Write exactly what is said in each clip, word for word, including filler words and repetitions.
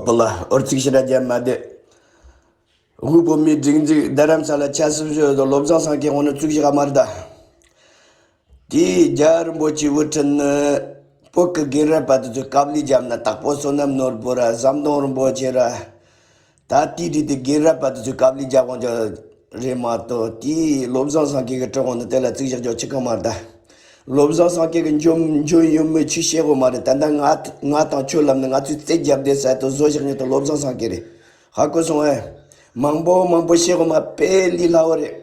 བུ་ལ་ཨོ་ཙིག་ཞེ་དྲག་རྒྱབ་མ་བསྡད། དབུས་བོད་མིའི་སྒྲིག་འཛུགས་རྡ་རམ་ས་ལ་ཆབ་སྲིད་ཞུ་དོ་བློ་བཟང་སེང་གེ་འོང་ནི་ཙིག་ཞིག་མ་རེད་ད། དེའི་རྒྱལ་བ་རིན་པོ་ཆེའི་དབུ་ཁྲིད་ནི་བོད་ཀྱི་རྒན་རབས་པ་དེ་ཚོས་དཀའ་ལས་བརྒྱབ་ན། དྭགས་པོ་བསོད་ནམས་ནོར་བུ་ར་ཟམ་གདོང་རིན་པོ་ཆེ་ར། ད་དེའི་དུས་དེ་རྒན་རབས་པ་དེ་ཚོས་དཀའ་ལས་བརྒྱབ་དབང་ཆ་རེད་མ་གཏོགས། དེའི་བློ་བཟང་སེང་གེ་གི་གྲི་འོང་ནི་དེ་ལ་ཙིག་ཞིག་རྒྱག་ཆི་གང་མ་རེད་ད། བློ་བཟང་སེང་གེ་གི་འཇོན་འཇོན་ཡོད་མེད་ཆི་ཤེས་གོ་མ་རེད། ད་ལྟ་ང་ང་དང་ཁྱོད་ལབ་ནི་ང་ཚོས་རྩེད་རྒྱབ་བསྡད་ས་དེ་བཟོ་བཞག་མྱི་དེ་བློ་བཟང་སེང་གེ་རེད། ཧ་གོ་སོང་ཨེ། མང་པོ་མང་པོ་ཤེས་གོ་མ་དཔེ་ལས་སླ་བོ་རེད།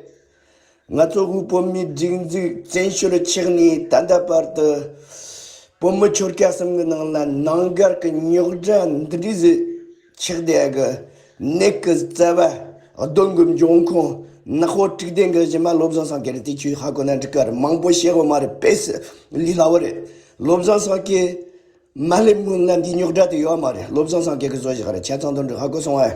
ང་ཚོ་དབུས་བོད་མིའི་སྒྲིག་འཛུགས་བཙན་བྱོལ་ཆགས་ནས་ད་ལྟ་བར་དུ་བོད་མི་ཆོལ་ཁ་གསུམ་གྱི་ནང་ལ་ནང་འགལ་གྱི་རྙོག་དྲ་འདི་འདྲ་ཟིག་ཆགས་བསྡད་གི་ནད་ཀྱི་རྩ་བ། གདོན་གྱི་འབྱུང་ཁུངས། ནག་པོ་དྲུག་ལྡན་གྱི་གཞི་མ་བློ་བཟང་སེང་གེ་རེད། དེ་ཁྱོས་ཧ་གོ་ན་འགྲིག་གི་རེད། མང་པོ་ཤེས་གོ་མ་རེད། དཔེ་ལས་སླ་བོ་རེད། བློ་བཟང་སེང་གེ་མ་སླེབས་སྔོན་ལ་འདི་རྙོག་དྲ་དེ་ཡོད་མ་རེད། བློ་བཟང་སེང་གེ་གིས་བཟོ་བཞག་རེད། ཆ་ཚང་དོན་འགྲིག་ཧ་གོ་སོང་ཨེ།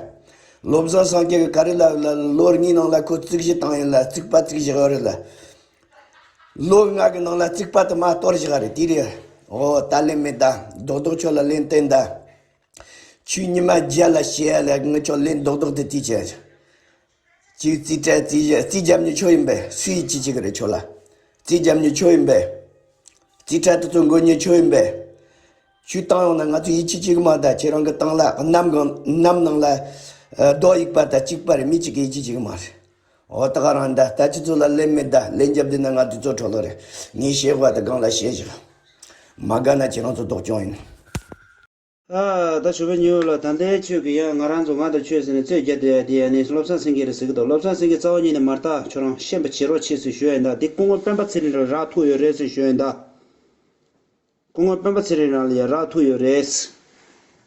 བློ་བཟང་སེང་གེ་གིས་ག་རེ་ལབ་ལ། ལོ་ལྔའི་ནང་ལ་ཁོ་རྩིག་གཞི་བཏང་ཡིན་ལ། རྩིག་པ་བརྩིགས་བཞག་ཡོད་རེད་ལ། ལོ་ལྔ་གི་ནང་ལ་རྩིག་པ་དེ་མར་གཏོར་བཞག་རེད། དེ་རེད། ཨོ་ད་ལན་མེད་ད། རྡོག་རྡོག་ཁྱོད་ལ་ལན་བསྟན་ད། ཁྱོད་ཉི་མ་བརྒྱ་ལ་བཤད་ཡ་ལ་ངས་ཁྱོད་ལན་རྡོག་རྡོག་དེ་བལྟས་བྱས། ཁྱོད་རྩིས་ཁྲ་རྩིས་རྩིས་རྒྱབ་མྱི་ཁྱོད་ཡིན་པས། སུས་ཡིད་ཆེས་བྱེད་ཀྱི་རེད་ཁྱོད་ལ། རྩིས་རྒྱབ་མྱི་ཁྱོད་ཡིན་པས། རྩིས་ཁྲ་དེ་ཚོ་འགོད་མྱི་ཁྱོད་ཡིན་པས། ཁྱོད་བཏང་ཡོང་ན་ང་ཚོས་ཡིད་ཆེས་བྱེད་ཀྱི་མ་རེད་ད། ཁྱེད་རང་གི་གཏམ་ལ་གནམ་གང་གནམ་ནང་ལ་ཨ་རྡོ་གཡུག་པ་དང་གཅིག་པ་རེད། མི་གཅིག་གིས་ཡིད་ཆེས་བྱེད་ཀྱི་མ་རེད། འོ་ད་ག་རང་ད་ལྟ་ཁྱེད་ཚོ་ལ་ལན་མེད་ད། ལན་རྒྱབ་བསྡད་ན་ང་དུས་ཚོད་འཕྲོ་བརླག་རེད། ངས་བཤད་དགོས་པ་དེ་སྒང་ལ་བཤད་བཞག་མ་དགའ་ན་ཁྱེད་རང་ཚོ་ལྡོག་སྐྱོང་ཡིན། ཨ། ད་ཞུ་བ་ཉོ་ལ། ད་ལྟའི་ཆོས་ཀྱི་ཡ་ང་རང་ཚོ་ང་དང་ཆོས་ཟེར་ནས་རྩོད་རྒྱག་བསྡད་ཡ་དེ་ཡ་ནི་བློ་བཟང་སེང་གེ་རེད་ཟེར་གི་འདུག་བློ་བཟང་སེང་གེ་རྩ་བ་ཉིད་ནས་མ་རེད་ད། ཁྱོད་རང་ཤེས་པ་བྱེད་རོགས་བྱེད་ཟེར་ཞུ་ཡ་ཡིན་ད། དེ་སྐུ་ངོ་སྤེན་པ་ཚེ་རིང་ལ་རག་ཐུག་ཡོད་རེད་ཟེར་ཞུ་ཡ་ཡིན་ད། སྐུ་ངོ་སྤེན་པ་ཚེ་རིང་རང་ལ་ཡ་རག་ཐུག་ཡོད་རེད།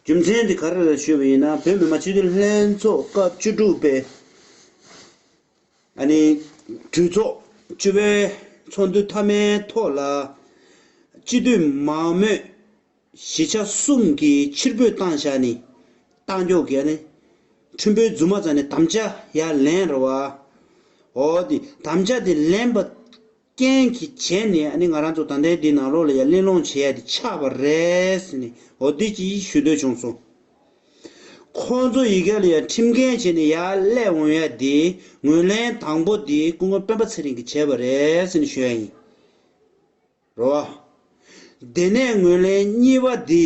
རྒྱུ་མཚན་དེ་ག་རེ་རེད་ཞུས་པ་ཡིན་ན། བོད་མི་མང་སྤྱི་འཐུས་ལྷན་ཚོགས་སྐབས་བཅུ་དྲུག་པའི་ཨ་ནི་གྲོས་ཚོགས་བཅུ་པའི་ཚོགས་འདུ་མཐའ་མའི་ཐོག་ལ་སྤྱི་འཐུས་མང་མོས་གཞིས་ཆགས་གསུམ་གྱིས་ཕྱིར་འབུད་བཏང་བཞག་ནས། བཏང་ཕྱོགས་ཀྱི་ཨ་ནི་ཁྲིམས་དཔོན་རྫུན་མ་རྩ་ནས་དམ་བཅའ་ཡར་ལེན་རེད་བ། འོ་དེ་དམ་བཅའ་དེ་ལེན་པ་རྐྱེན་གྱིས་བྱས་ནས་ཨ་ནི་ང་རང་ཚོ་ད་ལྟའི་འདི་ནང་ལོགས་ལ་ཡ་གླེང་སློང་བྱེད་ཡ་དེ་ཆགས་པ་རེད་ཟེར་ནས། འོ་དེ་ཅིག་ཞུ་འདོད་བྱུང་སོང་། ཁོང་ཚོ་ཡི་གེ་ལ་ཡ་ཁྲིམས་འགལ་བྱས་ནས་ཡར་སླེབས་འོང་ཡ་དེ་ངོས་ལེན་དང་པོ་དེ་སྐུ་ངོ་སྤེན་པ་ཚེ་རིང་གིས་བྱས་པ་རེད་ཟེར་ནས་ཞུ་ཡ་ཡིན། རེད་བ། དེ་ནས་ངོས་ལེན་གཉིས་པ་དེ་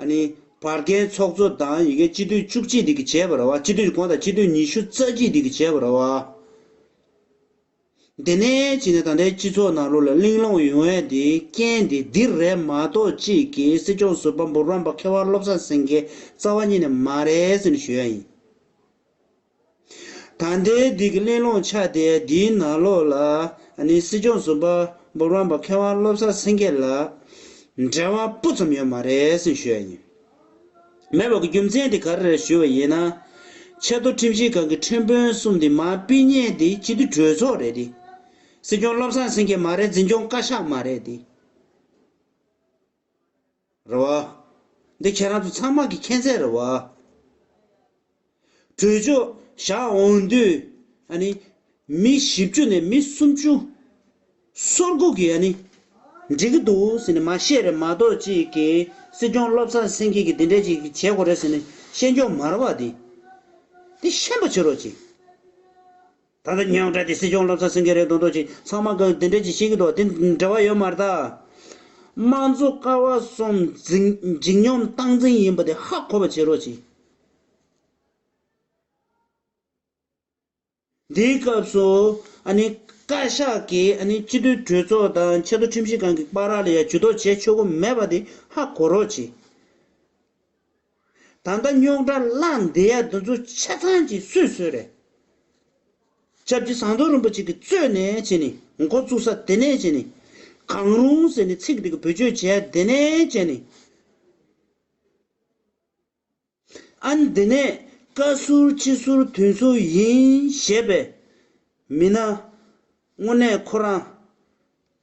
ཨ་ནི་བར་བརྒལ་ཚོགས་གཙོ་དང་ཡི་གེ་སྤྱི་འཐུས་བཅུ་གཅིག་དེ་གིས་བྱས་པ་རེད་བ། སྤྱི་འཐུས་གང་དང་སྤྱི་འཐུས་ཉི་ཤུ་རྩ་གཅིག་དེ་གིས་བྱས་པ་རེད་བ། དེ་ནས་ཕྱིན་ནས་ད་ལྟའི་སྤྱི་ཚོགས་ནང་ལོགས་ལ་གླེང་སློང་ཡོང་ཡས་དེ་རྐྱེན་དེ་འདི་རེད་མ་གཏོགས་གཅིག་གིས་སྲིད་སྐྱོང་ཟུར་པ་འབུམ་རམས་པ་མཁས་དབང་བློ་བཟང་སེང་གེ་རྩ་བ་ཉིད་ནས་མ་རེད་ཟེར་ནས་ཞུ་ཡ་ཡིན། ད་ལྟའི་འདི་གི་གླེང་སློང་ཆགས་བསྡད་ཡ་འདིའི་ནང་ལོགས་ལ་ཨ་ནི་སྲིད་སྐྱོང་ཟུར་པ་འབུམ་རམས་པ་མཁས་དབང་བློ་བཟང་སེང་གེ་ལ་འབྲེལ་བ་སྤུ་ཙམ་ཡོད་མ་རེད་ཟེར་ཞུ་ཡ་ཡིན། མེད་པ་གི་རྒྱུ་མཚན་དེ་ག་རེ་རེད་ཞུ་བ་ཡིན་ན། ཆེས་མཐོ་ཁྲིམས་ཞིབ་ཁང་གི་ཁྲིམས་དཔོན་གསུམ་དེ་མར་ཕུད་མཁན་དེ་སྤྱི་འཐུས་གྲོས་ཚོགས་རེད་དེ། སྲིད་སྐྱོང་བློ་བཟང་སེང་གེ་མ་རེད། འཛིན་སྐྱོང་བཀའ་ཤག་མ་རེད་དེ། རེད་བ། འདི་ཁྱེད་རང་ཚོ་ཚང་མ་གི་མཁྱེན་གསལ་རེད་བ། གྲོས་ཆོད་བཞག་འོང་དུས་ཨ་ནི་མི་བཞི་བཅུ་ནས་མི་སུམ་ཅུ། སོར་དགུ་གིས་ཨ་ནི་འགྲིག་གི་འདུག་ཟེར་ནས་མར་བཤད་རེད་མ་གཏོགས། གཅིག་གིས་སྲིད་སྐྱོང་བློ་བཟང་སེང་གེ་གིས་འདི་འདྲས་ཅིག་བྱེད་དགོས་རེད་ཟེར་ནས་བཤད་འཇོག་མ་རེད་བ། དེ་དེ་ཤེས་པ་བྱེད་རོགས་གྱིས། ད་ལྟ་རྙོག་དྲ་དེ་སྲིད་སྐྱོང་བློ་བཟང་སེང་གེ་རེད་མདོག་མདོག་ཅིག་ཚང་མ་གིས་འདི་འདྲས་ཅིག་བཤད་ཀྱི་འདུག་དེ་འབྲེལ་བ་ཡོད་མ་རེད་ད། དམངས་གཙོ་ཀ་བ་གསུམ་འཛིན་འཇིགས་སྙོམས་སྟངས་འཛིན་ཡིན་པ་དེ་ཧ་གོ་བ་བྱེད་རོགས་གྱིས། འདིའི་སྐབས་སུ་ཨ་ནི་བཀའ་ཤག་གིས་ཨ་ནི་སྤྱི་འཐུས་གྲོས་ཚོགས་དང་ཆེས་མཐོ་ཁྲིམས་ཞིབ་ཁང་གི་བར་ལ་ཡ་ཇུས་གཏོགས་བྱེད་ཆོག་གི་མེད་པ་དེ་ཧ་གོ་རོགས་གྱིས། ད་ལྟ་རྙོག་དྲ་བསླངས་བསྡད་ཡ་འདི་ཚོ་ཆ་ཚང་གི་སུས་བཟོས་རེད། སྐྱབས་རྗེ་ཟམ་གདོང་རིན་པོ་ཆེ་གིས་རྩོད་ནས་བྱས་ནས། འགོ་བཙུགས་ས་དེ་ནས་བྱས་ནས། གང་རུང་ཟེར་ནས་ཚིག་དེ་གི་བེད་སྤྱོད་བྱས་དེ་ནས་བྱས་ནས། ཨ་ནི་དེ་ནས་བཀའ་ཟུར་སྤྱི་ཟུར་དོན་ཟུར་ཡིན་ཞེས་པའི་མི་སྣ་དངོས་གནས་ཁོ་རང་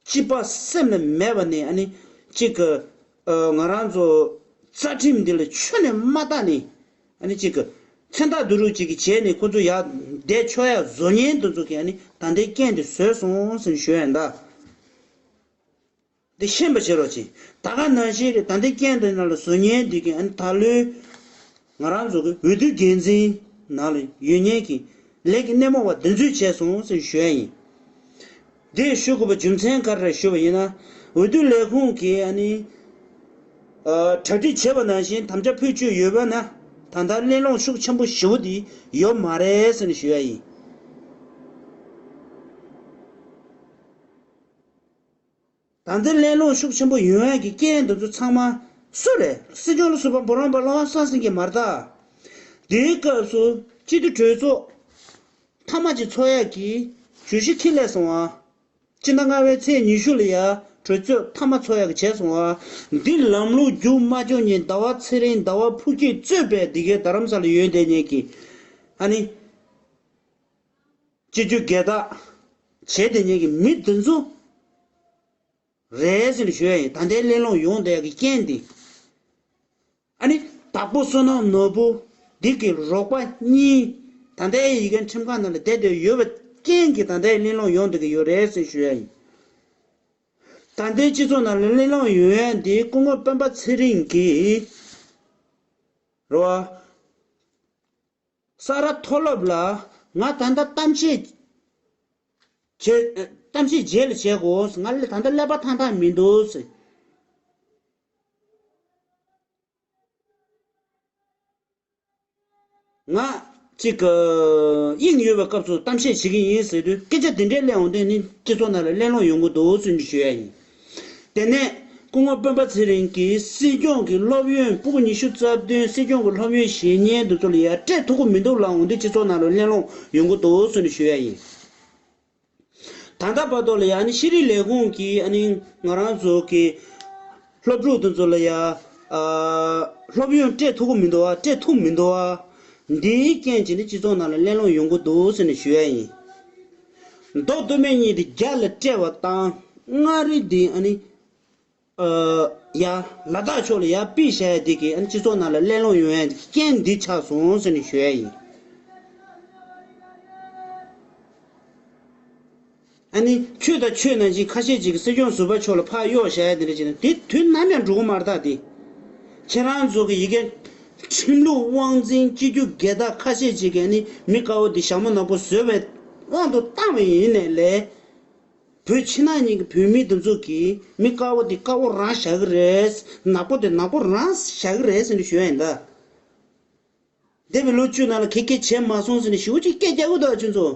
གཅིག་པ་སེམས་ལ་མེད་པ་ནས། ཨ་ནི་གཅིག་གི་ཨ་ང་རང་ཚོ་རྩ་ཁྲིམས་འདི་ལ་ཆུ་ནས་མ་བལྟ་ནས། ཨ་ནི་གཅིག་གི་མཚན་རྟགས་བསྡུ་རུབ་ཅིག་གི་བྱས་ནས་ཁོ་ཚོ་ཡར་བསྡད་ཆོག་ཡ་བཟོ་མཁན་དེ་ཚོ་གིས་ཨ་ནི་ད་ལྟའི་རྐྱེན་དེ་བཟོས་སོང་ཟེར་ནས་ཞུ་ཡ་ཡིན་ད། འདི་ཤེས་པ་བྱེད་རོགས་གྱིས། ད་ག་ནང་བཞིན་རེད། ད་ལྟའི་རྐྱེན་དེ་ནང་ལ་བཟོ་མཁན་འདི་གིས་ཨ་ནི་ད་ལོའི་ ང་རང་ཚོ་གི་འོས་བསྡུ་འགན་འཛིན་ནང་ལ་ཡོད་མཁན་གྱི་ལས་ཀྱི་སྣེ་མོ་བ་འདི་ཚོས་བྱས་སོང་ཟེར་ཞུ་ཡ་ཡིན། འདི་ཞུ་དགོས་པའི་རྒྱུ་མཚན་ག་རེ་རེད་ཞུ་བ་ཡིན་ན། འོས་བསྡུ་ལས་ཁུངས་ཀྱིས་ཨ་ནི། ཨ། གྲ་སྒྲིག་བྱས་པ་ནང་བཞིན་དམ་བཅའ་ཕུལ་བཅུག་ཡོད་པ་ན། ད་ལྟ་གླེང་སློང་ཤུགས་ཆེན་པོ་ཞེ་པོ་འདི་ཡོད་མ་རེད་ཟེར་ནས་ཞུ་ཡ་ཡིན། ད་ལྟ་གླེང་སློང་ཤུགས་ཆེན་པོ་ཡོང་ཡ་གི་རྐྱེན་འདི་ཚོ་ཚང་མ་སུ་རེད། སྲིད་སྐྱོང་ལ་ཟུར་པ་འབུམ་རམས་པ་བློ་བཟང་སེང་གེ་མ་རེད་ད། དེའི་སྐབས་སུ་སྤྱི་འཐུས་གྲོས་ཚོགས་མཐའ་མ་གཅིག་འཚོགས་ཡ་གི་བརྗོད་གཞི་འཁྱེར་སླེབས་སོང་ང་། སྤྱི་ཟླ་ལྔ་པའི་ཚེས་ཉི་ཤུ་ལ་ཡ་གྲོས་ཚོགས་མཐའ་མ་འཚོགས་ཡ་གི་བྱས་སོང་ང་། འདི་ལམ་ལུགས་རྒྱུན་མ་སྐྱོང་མཁན་ཟླ་བ་ཚེ་རིང་ཟླ་བ་ཕུགས་སྐྱིད་གཙོས་པའི་འདི་གའི་རྡ་རམ་ས་ལ་ཡོད་བསྡད་མཁན་གྱི་ཨ་ནི་སྤྱི་སྤྱོད་སྒེར་བདག་བྱས་བསྡད་མཁན་གྱི་མི་འདི་ཚོ་རེད་ཟེར་ནས་ཞུ་ཡ་ཡིན། ད་ལྟའི་གླེང་སློང་ཡོང་བསྡད་ཡ་གི་རྐྱེན་འདི། ཨ་ནི་དྭགས་པོ་བསོད་ནམས་ནོར་བུ་འདི་གི་རོགས་པ་གཉིས་ད་ལྟའི་ཡི་གེ་ཁྲིམས་ཁང་ནང་ལ་བསྡད་བསྡད་ཡོད་པའི་རྐྱེན་གྱིས་ད་ལྟའི་གླེང་སློང་ཡོང་བསྡད་ཀྱི་ཡོད་རེད་ཟེར་ཞུ་ཡ་ཡིན། ད་ལྟའི་སྤྱི་ཚོགས་ནང་ལ་གླེང་སློང་ཡོང་ཡ་འདི་སྐུ་ངོ་སྤེན་པ་ཚེ་རིང་གིས་རེད་བ། ས་རཱ་མཐོ་སློབ་ལ་ང་ད་ལྟ་གཏམ་བཤད་བྱེད། གཏམ་བཤད་རྗེས་ལ་བྱེད་དགོས། ང་ད་ལྟ་ཀླད་པ་ཐང་ཐང་མི་འདུག་ཟེར། ང་གཅིག་གི་དབྱིངས་ཡོད་པའི་སྐབས་སུ་གཏམ་བཤད་བྱེད་ཀྱི་ཡིན་ཟེར་དུས་སྐད་ཆ་འདི་འདྲའི་གླེང་འོང་དུས་ནི་སྤྱི་ཚོགས་ནང་ལ་གླེང་སློང་ཡོང་གི་འདུག་ཟེར་ནས་ཞུ་ཡ་ཡིན། དེ་ནས་སྐུ་ངོ་སྤེན་པ་ཚེ་རིང་གིས་སྲིད་སྐྱོང་གི་སློབ་ཡོན་ཕྲུ་གུ་ཉི་ཤུ་རྩ་བདུན་སྲིད་སྐྱོང་གི་སློབ་ཡོན་བཞེས་མཁན་དེ་ཚོ་ལ་ཡ་སྤྲད་ཐུབ་ཀྱི་མི་འདུག་ལབ་འོང་དུས་སྤྱི་ཚོགས་ནང་ལ་གླེང་སློང་ཡོང་གི་འདུག་ཟེར་ནས་ཞུ་ཡ་ཡིན། ད་ལྟ་བར་དུ་ལ་ཡ་ཨ་ནི་ཤེས་རིག་ལས་ཁུངས་ཀྱིས་ཨ་ནི་ང་རང་ཚོ་གི་སློབ་ཕྲུག་དེ་ཚོ་ལ་ཡ་ཨ་སློབ་ཡོན་སྤྲད་ཐུབ་ཀྱི་མི་འདུག་ཨ། སྤྲད་ཐུབ་མི་འདུག་ཨ། འདིའི་རྐྱེན་བྱས་ནས་སྤྱི་ཚོགས་ནང་ལ་གླེང་སློང་ཡོང་གི་འདུག་ཟེར་ནས་ཞུ་ཡ་ཡིན། མདོ་སྟོད་སྨད་གཉིས་དེ་རྒྱ་ལ་སྤྲད་པ་དང་མངའ་རིས་དེ་ཨ་ནི། ཨ། ཡ། ལ་དྭགས་ཕྱོགས་ལ་ཡར་ཕུད་བཞག་ཡ་དེ་གིས་ཨ་ནི་སྤྱི་ཚོགས་ནང་ལ་གླེང་སློང་ཡོང་ཡ་རྐྱེན་འདི་ཆགས་སོང་ཟེར་ནས་ཞུ་ཡ་ཡིན། ཨ་ནི་ཆོས་དང་ཆོས་ནང་བཞིན་ཁ་ཤས་ཅིག་གིས་སྲིད་སྐྱོང་ཟུར་པ་མཆོག་ལ་ཕར་གཡོག་བཞག་ཡ་དེ་འདྲ་བྱས་ན་དེ་དུས་ནམ་ཡང་འགྲོ་གི་མ་རེད་ད། དེ་ཁྱེད་རང་ཚོ་གི་ཡི་གེ་ཁྲིམས་ལུགས་དབང་འཛིན་སྤྱི་རྒྱུ་སྒེར་བདག་ཁ་ཤས་ཅིག་གིས་ཨ་ནི་མི་དཀར་པོ་དེ་ཞྭ་མོ་ནག་པོ་བཟོས་པའི་དབང་དུ་བཏང་བ་ཡིན་ནའི་ལས། བོད་ཕྱི་ནང་གཉིས་ཀྱི་བོད་མི་དེ་ཚོ་གིས་མི་དཀར་པོ་དེ་དཀར་པོ་རང་བཞག་གི་རེད། ནག་པོ་དེ་ནག་པོ་རང་བཞག་གི་རེད་ཟེར་ནས་ཞུ་ཡ་ཡིན་ད། འདས་པའི་ལོ་བཅུ་ནང་ལ་ག་གེ་བྱས་མ་སོང་ཟེར་ནས་ཞེ་པོ་ཅིག་སྐད་རྒྱག་གི་འདུག་ཁྱོད་ཚོ།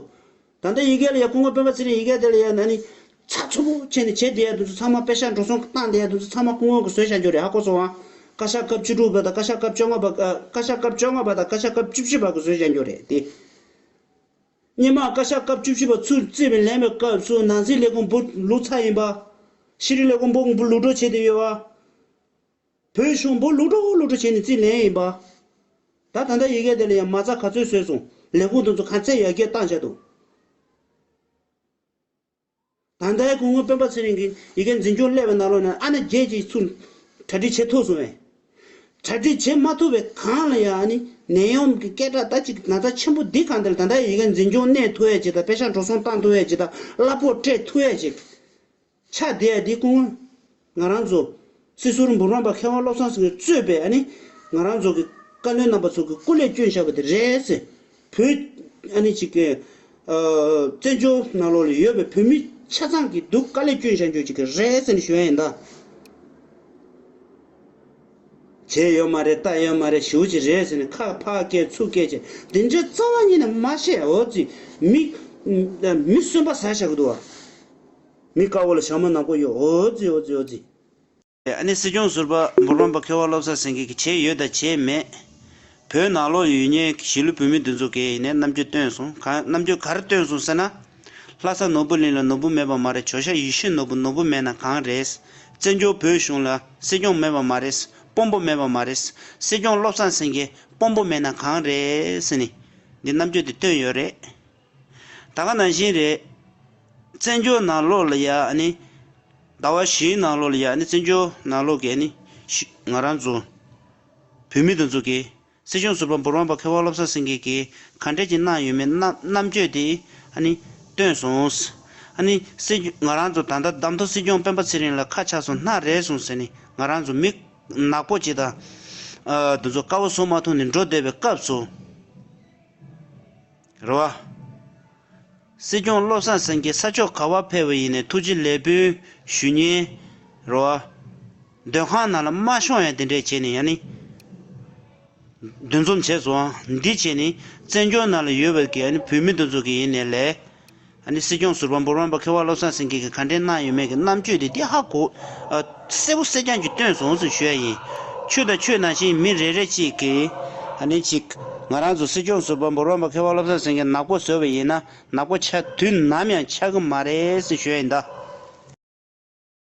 ད་ལྟ་ཡི་གེ་ལ་ཡ་སྐུ་ངོ་སྤེན་པ་ཚེ་རིང་ཡི་གེ་དེ་ལ་ཡ་ན་ནི་ཚགས་ཚུད་པོ་བྱས་ནས་བྱས་བསྡད་ཡ་དེ་ཚོ་ཚང་མ་པེ་ཤག་འགྲོ་སོང་བཏང་བསྡད་ཡ་དེ་ཚོ་ཚང་མ་སྐུ་ངོ་གིས་བཟོས་བཞག་རྒྱུ་རེད། ཧ་གོ་སོང་ཨ། བཀའ་ཤག་སྐབས་བཅུ་དྲུག་པ་དང་བཀའ་ཤག་སྐབས་བཅོ་ལྔ་པ། ཨ། བཀའ་ཤག་སྐབས་བཅོ་ལྔ་པ་དང་བཀའ་ཤག་སྐབས་བཅུ་བཞི་པ་གིས་བཟོས་བཞག་རྒྱུ་རེད་དེ། སྔོན་མ་བཀའ་ཤག་སྐབས་བཅུ་བཞི་པ་ཚུར་རྩིས་པའི་ལེན་པའི་སྐབས་སུ་ནང་སྲིད་ལས་ཁུངས་འབུ་ལུག་ཚ་ཡིན་པ། ཤེས་རིག་ལས་ཁུངས་འབུ་འབུ་ལུག་འགྲོ་བྱས་ཏེ་ཡོད་པ། བོད་གཞུང་འབུ་ལུག་འགྲོ་ལུག་འགྲོ་བྱས་ནས་རྩིས་ལེན་ཡིན་པ། ད་ད་ལྟ་ཡི་གེ་དེ་ལ་ཡང་མ་རྩ་ག་ཚོད་བཟོས་སོང་། ལས་ཁུངས་དེ་ཚོ་ག་ཚད་ཡར་རྒྱས་བཏང་བཞག་འདུག་ད་ལྟའི་སྐུ་ངོ་སྤེན་པ་ཚེ་རིང་གིས་ཡི་གེ་འཛིན་སྐྱོང་སླེབས་པའི་ནང་ལོགས་ནས་ཨ་ནེ་བརྒྱད་ཅིག་ཚུར་གྲ་སྒྲིག་བྱེད་ཐུབ་སོང་བས། གྲ་སྒྲིག་བྱེད་མ་ཐུབ་པའི་སྒང་ལ་ཡང་ཨ་ནི་ནད་ཡམས་ཀྱི་སྐད་གྲགས་ད་ཅིག་ན་ཚ་ཆེན་པོ་འདི་གང་འདིར་ད་ལྟ་ཡི་གེ་འཛིན་སྐྱོང་གནས་ཐུབ་ཡ་ཅིག་དང་པེ་ཤག་འགྲོ་སོང་བཏང་ཐུབ་ཡ་ཅིག་དང་གླ་ཕོགས་སྤྲད་ཐུབ་ཡ་ཅིག་ཆགས་བསྡད་ཡ་འདི་སྐུ་ངོ་ང་རང་ཚོ་སྲིད་ཟུར་འབུམ་རམས་པ་མཁས་དབང་བློ་བཟང་སེང་གེས་གཙོས་པའི་ཨ་ནི་ང་རང་ཚོ་གི་བཀའ་བློན་རྣམ་པ་ཚོ་གི་སྐུ་ལས་བསྐྱོན་བཞག་པ་དེ་རེད་ཟེར། བོད་ཨ་ནི་ཅིག་གི་ཨ། བཙན་བྱོལ་ནང་ལོགས་ལ་ཡོད་པའི་བོད་མི་ཆ་ཚང་གི་སྡུག་དཀའ་ལས་བསྐྱོན་བཞག་རྒྱུ་ཅིག་གི་རེད་ཟེར་ནས་ཞུ་ཡ་ཡིན་ད། བྱས་ཡོད་མ་རེད། ལྟ་ཡོད་མ་རེད། ཞེ་པོ་ཅིག་རེད་ཟེར་ནས་ཁ་ཕར་བཀལ་ཚུར་བཀལ་བྱས་འདི་འདྲའི་རྩ་བ་ཉིད་ནས་མ་བཤད། འོ་ཙི། མི་མི་གསོན་པ་ཟ་བཞག་གི་འདུག་བ། མི་དཀར་པོ་ལ་ཞྭ་མོ་ནག་པོ་ཡོད། འོ་ཙི་འོ་ཙི་འོ་ཙི། ཨ་ནི་སྲིད་སྐྱོང་ཟུར་པ་འབུམ་རམས་པ་མཁས་དབང་བློ་བཟང་སེང་གེ་གིས་བྱས་ཡོད་དང་བྱས་མེད། བོད་ནང་ལོགས་ཡོད་མཁན་གྱི་གཞིས་ལུས་བོད་མི་འདི་ཚོ་གིས་ཡིན་ནའི་རྣམ་འགྱུར་སྟོན་སོང་། གང་རྣམ་འགྱུར་ག་རེ་སྟོན་སོང་ཟེར་ན། ལྷ་ས་ནོར་བུ་གླིང་ལ་ནོར་བུ་མེད་པ་མ་རེད། ཇོ་ཤཱཀ་ཡིད་བཞིན་ནོར་བུ་ནོར་བུ་མེད་ན་གང་རེད། བཙན་བྱོལ་བོད་གཞུང་ལ་སྲིད་སྐྱོང་མེད་པ་མ་རེད། དཔོན་པོ་མེད་པ་མ་རེད། སྲིད་སྐྱོང་བློ་བཟང་སེང་གེ་དཔོན་པོ་མེད་ན་གང་རེད་ཟེར་ནས་འདི་རྣམ་འགྱུར་འདི་སྟོན་ཡོད་རེད། ད་ག་ནང་བཞིན་རེད། བཙན་བྱོལ་ནང་ལོགས་ལ་ཡ་ཨ་ནི། ཟླ་བ་བཞིའི་ནང་ལོགས་ལ་ཡ་ཨ་ནི་བཙན་བྱོལ་ནང་ལོགས་ཀྱི་ཨ་ནི། ཤི་ང་རང་ཚོ་བོད་མི་དེ་ཚོ་གིས་སྲིད་སྐྱོང་ཟུར་པ་འབུམ་རམས་པ་མཁས་དབང་བློ་བཟང་སེང་གེ་གིས་ག་འདྲས་ཀྱི་གནང་ཡོད་མེད་རྣམ་རྣམ་དཔྱོད་དེ་ཨ་ནི་སྟོན་སོང་། ཨ་ནི་སྲིད་སྐྱོང་ང་རང་ཚོ་ད་ལྟ་གདམ་ཐོ་སྲིད་སྐྱོང་སྤེན་པ་ཚེ་རིང་ལ་ཁ་ཆག་སོང་ན་རེད་སོང་ཟེར་ནས་ང་རང་ཚོ་མི་ནག་པོ་ཅིག་དང་ ཨ་དེ་ཚོ་དཀའ་བ་བཟོ་མ་ཐུབ་ནས་འགྲོ་བསྡད་པའི་སྐབས་སུ། རེད་བ། སྲིད་སྐྱོང་བློ་བཟང་སེང་གེ་ས་ཕྱོགས་ག་བ་ཕེབས་པ་ཡིན་ནའི་ཐུགས་རྗེ་ལེགས་འབུལ་ཞུ་མཁན་རེད་བ། སྡོད་ཁང་ནང་ལ་མ་ཤོང་ཡ་དེ་འདྲས་བྱས་ནས་ཡ་ནི། འདུ་འཛོམས་བྱས་སོང་། འདི་བྱས་ནས་བཙན་བྱོལ་ནང་ལ་ཡོད་པའི་གི་ཨ་ནི་བོད་མི་འདི་ཚོ་གི་ཡིན་ནའི་ལས། ཨ་ནི་སྲིད་སྐྱོང་ཟུར་པ་འབུམ་རམས་པ་མཁས་དབང་བློ་བཟང་སེང་གེ་གིས་ག་འདྲས་གནང་ཡོད་མེད་ཀྱི་རྣམ་དཔྱོད་དེ་དེ་ཧ་གོ་ཨ། གསལ་པོ་གསལ་རྐྱང་གིས་སྟོན་སོང་ཟེར་ཞུ་ཡ་ཡིན། ཆོས་དང་ཆོས་ནང་བཞིན་མི་རེ་རེ་གཅིག་གིས་ཨ་ནི་གཅིག་ང་རང་ཚོ་སྲིད་སྐྱོང་ཟུར་པ་འབུམ་རམས་པ་མཁས་དབང་བློ་བཟང་སེང་གེ་ནག་པོ་བཟོས་པ་ཡིན་ན་ནག་པོ་ཆགས་དུས་ནམ་ཡང་ཆགས་ཀྱི་མ་རེད་ཟེར་ཞུ་ཡ་ཡིན་ད།